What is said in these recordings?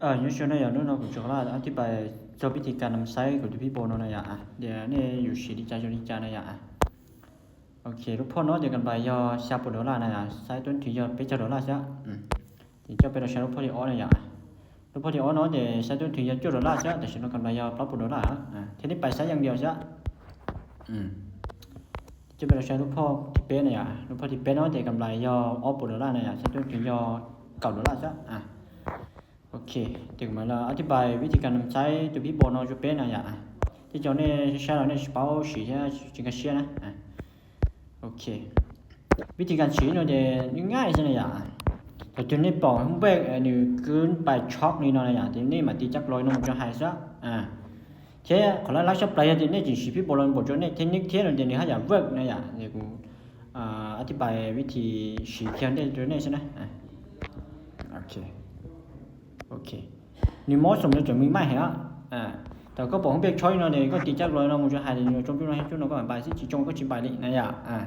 ເອີ ຍາວຊວນນະຢາ ໂນໂນ ກຸຈະລາອະທິບາຍເຈົ້າວິທີການນຳໃຊ້ຂອງໂຕພີໂບເນາະນະຢາ. ອາ ດຽວນີ້ຢູ່ສີດີຈາ ຢູ່ດີຈານະຢາ. ອາ ໂອເຄ ລູກພອນເນາະ ເດກຳໄລຢໍ່ຊາໂປໂດລານະຢາ ໃຊ້ຕົ້ນທຶນຢໍ່ເປັດເຈົ້າໂດລາຊະ. ອືມ ເຈົ້າເປັນລາຊາລູກພອນທີ່ອອນນະຢາ ລູກພອນທີ່ອອນເນາະ ເດໃຊ້ຕົ້ນທຶນຢໍ່ເຈົ້າໂດລາຊະ ແຕ່ຊິໂນກຳໄລຢໍ່ປາໂປໂດລາ. ອາ ເທນີ້ໄປໃຊ້ຢ່າງດຽວຊະ. ອືມ ເຈົ້າເປັນລາຊາລູກພອນທີ່ເປັດນະຢາ ລູກພອນທີ່ເປັດເນາະ ເດກຳໄລຢໍ່ອອກໂປໂດລານະຢາ ໃຊ້ຕົ້ນທຶນຢໍ່ເກົ້າໂດລາຊະ. ອາ ໂອເຄ ເດກຳໄລຢໍ່ອະທິບາຍວິທີການນຳໃຊ້ໂຕພີໂບເນາະ ຈະເປັນນະຢາ. ອາ ທີ່ເຈົ້ານີ້ໃຊ້ແລ້ວນີ້ຊິເປົ່າສີຈະ ຈິງກະເຊຍນະ. ອາ ໂອເຄ ວິທີການສີເນາະ ເດງ່າຍໆຊະນະຢາ. ແຕ່ໂຕນີ້ປອງເບິ່ງ ອັນນີ້ຄືນໄປຊັອກນີ້ເນາະນະຢາ ໂຕນີ້ມາຕີຈັກລອຍເນາະ ມັນຈະຫາຍຊະ. ອາ ເທ ຂໍລະລັກຊັບໄປ ໂຕນີ້ຈິງສີພີໂບລະບົດໂຕນີ້ ເທັກນິກເທນໂຕນີ້ຫາຢາກເວີກນະຢາ. ດຽວກູ ອາ ອະທິບາຍວິທີສີຄຽນໄດ້ໂຕນີ້ຊະນະ. ອາ ໂອເຄ ໂອເຄ ນີ້ໝໍສົມແລ້ວຈະມີໄມ້ໃຫ້ເນາະ. ອາ ແຕ່ກໍບອກໃຫ້ເບກຊ່ອຍເນາະ ເດກໍຕີຈັກລອຍເນາະ ມັນຈະຫາຍ ເດຈົງຈຸເນາະ ໃຫ້ຈຸເນາະ ກໍບາຍຊິຈິຈົງກໍຈິບາຍນີ້ນະຢາ. ອາ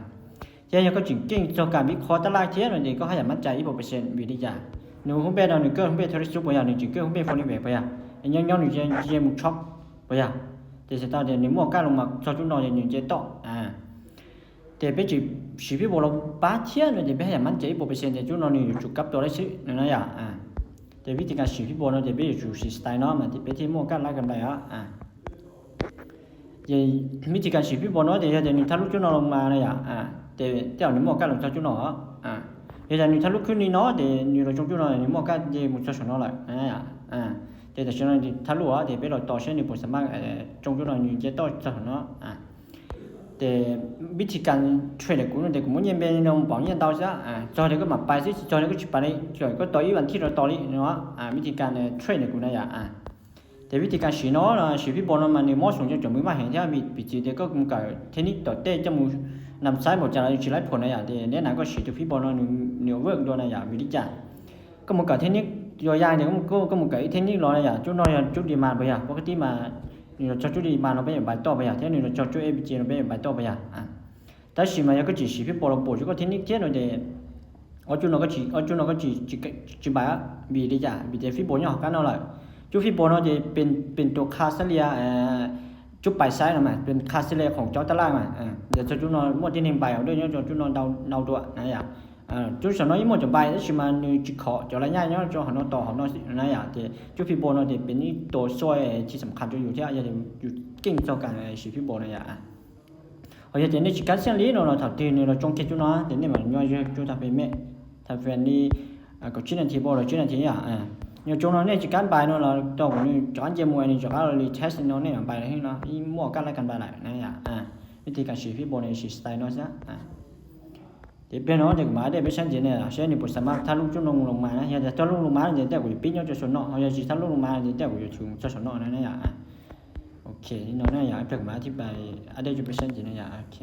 ເຈົ້າກໍຈິງເກັ່ງຕໍ່ການວິເຄາະຕະຫຼາດເທນໂຕນີ້ ກໍໃຫ້ໝັ້ນໃຈອີກເປີເຊັນວິທີການ. ໜຶ່ງຮຸ່ນເບດເນາະ ໜຶ່ງເກີດຮຸ່ນເບດທອດຣິສບຸບໍ່ຢາ ໜຶ່ງຈິງເກີດຮຸ່ນເບດຟໍນິກແບກບໍ່ຢາ ອັນຍອງໆໜຶ່ງເຈ ເຈມຸກຊັອກບໍ່ຢາ. ແຕ່ສະຕາເດໜຶ່ງໝໍກາລົງມາຊອກຈຸເນາະ ໜຶ່ງເຈຕໍ່. ອາ ແຕ່ເປັນຈີ ສີພີໂບລະບາດທຽນເດ ເປັນໃຫ້ໝັ້ນໃຈອີກເປີເຊັນ ແຕ່ຈຸເນາະນີ້ຢູ່ກັບຕົວໄດ້ຊື່ນະຢາ. ອາ ແຕ່ວິທີການສີພີໂບເນາະ ແຕ່ເປັນຢູ່ສີສະໄຕເນາະ ມັນທີ່ເປັນທີ່ໝໍການລາກຳໄລອະ. ອາ ເດ ວິທີການສີພີໂບເນາະ ເດເຮັດໃຫ້ໜຶ່ງທະລຸຈຸເນາະລົງມານະຢາ. ອາ ແຕ່ ແຕ່ເອົາໜຶ່ງໝໍກາລົງຊອກຈຸເນາະ. ອາ ເຮັດໃຫ້ໜຶ່ງທະລຸຂຶ້ນນີ້ເນາະ ເດໜຶ່ງລົງຈົງຈຸເນາະ ໜຶ່ງໝໍກາເດມຸຊອກຈຸເນາະລະນະຢາ. ອາ ເດແຕ່ຊອກຈຸເນາະນີ້ທະລຸອະ ເດເປັນລອຍຕໍ່ເຊັ່ນນີ້ ບໍ່ສາມາດ ອາ ຈົງຈຸເນາະນີ້ເຈຕໍ່ຊອກຈຸເນາະ. ອາ ແຕ່ວິທີການເທຣດຂອງກູເນາະ ແຕ່ກູບໍ່ແມ່ນເປັນແນວປອງແຍກເຕົາຊະ. ອາ ຈອຍເດກໍມາໄປຊິ ຈອຍເດກໍຊິໄປນີ້ ຈອຍກໍຕໍ່ອີກວັນທີລະຕໍ່ນີ້ເນາະ. ອາ ວິທີການເທຣດຂອງກູນະຢາ. ອາ ແຕ່ວິທີການສີເນາະ ສີພີໂບເນາະ ມັນນີ້ເໝາະສົມຈະຈົມມືມາກແຮງແທ້ ວິ ວິທີເດກໍກຳກັບເທັກນິກຕໍ່ແຕ່ຈະໝູນຳໃຊ້ບໍ່ຈະໄດ້ຊິໄດ້ຜົນນະຢາ. ແຕ່ແນະນຳກໍສີໂຕພີໂບເນາະ ໜຶ່ງເວີກໂດຍນະຢາ ວິທີການ ກໍໝູນກັບເທັກນິກຕົວຢ່າງເດ ກໍ ກໍໝູນກັບອີກເທັກນິກລະນະຢາ. ຈຸດເນາະ ຈຸດດີມານບໍ່ຢາ ປົກກະຕິມາ ນີ້ລາຈອດຈຸດດີມານເນາະ ໄປບາຍຕໍ່ບໍ່ຢາ ແທ້ນີ້ລາຈອດຈຸດເອບີຈີເນາະ ໄປບາຍຕໍ່ບໍ່ຢາ. ອາ ແຕ່ສີມາຢາກໍຈີສີພີໂບລະບົດ ຈຸກໍເທັກນິກເທນໂດຍເດ ອອກຈຸເນາະກໍຈີ ອອກຈຸເນາະກໍຈີ ຈີ ຈີບາຍອະ ວິທີການ ວິທີພີໂບເນາະ ການເນາະລະ ຈຸພີໂບເນາະ ເດເປັນ ເປັນຕົວຄ່າສະເລ່ຍ ເອີ ຈຸດປາຍສາຍນະ ມາເປັນຄ່າສະເລ່ຍຂອງເຈົ້າຕະຫຼາດມາ. ເອີ ເດຈອດຈຸເນາະໝົດທີ່ໜຶ່ງໃບ ເອົາດ້ວຍເນາະ ຈອດຈຸເນາະເດົາ ເດົາຕົວນະຢາ. ເອີ ຈຸສະເນາະອີກໝົດຈະບາຍ ຊິມາໜຶ່ງຈິເຄາະ ຈອດລະຍະເນາະ ຈອດຫາເນາະຕໍ່ຫາເນາະນະຢາ. ແຕ່ຈຸພີໂບເນາະ ເດເປັນນີ້ຕົວຊ່ວຍທີ່ສຳຄັນຢູ່ທີ່ ອາ ຢາກຢູ່ເກັ່ງຕໍ່ການສີພີໂບນະຢາ. ໂອເຄ ເດນີ້ຊິກັນສຽງລີເນາະ ເຮົາຖ້າຕື່ນນີ້ເຮົາຈົ່ງເຄດຈຸເນາະ ເດນີ້ມັນຍ້ອນຢູ່ຈຸທາເປເມ ຖ້າແຟນນີ້ ອາ ກໍຊິນາທີບໍ່ ເຮົາຊິນາທີອາ ອາ ຍ້ອນຈົງເນາະ ນີ້ຊິກັນບາຍເນາະ ເຮົາຕ້ອງນີ້ຈອນເຈມວຍນີ້ຈະເອົາລີເທສເນາະ ນີ້ບາຍນີ້ເນາະ ອີໝໍການລະກັນບາຍຫຼາຍນະອາ. ວິທີການສີພີໂບນີ້ສີສະໄຕເນາະຊະ ອາ ເດເປັນເນາະ ເດກມາເດເປັນຊັ້ນເດນີ້ ເຊັ່ນນີ້ບໍ່ສາມາດທະລຸຈຸລົງ ລົງມານະ ຢາກຈະທະລຸລົງມາເດ ແຕ່ກໍຢູ່ປິດຍ້ອນຈະຊົນເນາະ ເຮົາຢາກຊິທະລຸລົງມາເດ ແຕ່ກໍຢູ່ຖືງຈະຊົນເນາະນະອາ. ໂອເຄ ນີ້ເນາະນະ ຢາກໃຫ້ເພິ່ນມາອະທິບາຍ ອາເດຈະເປັນຊັ້ນເດນະອາ. ໂອເຄ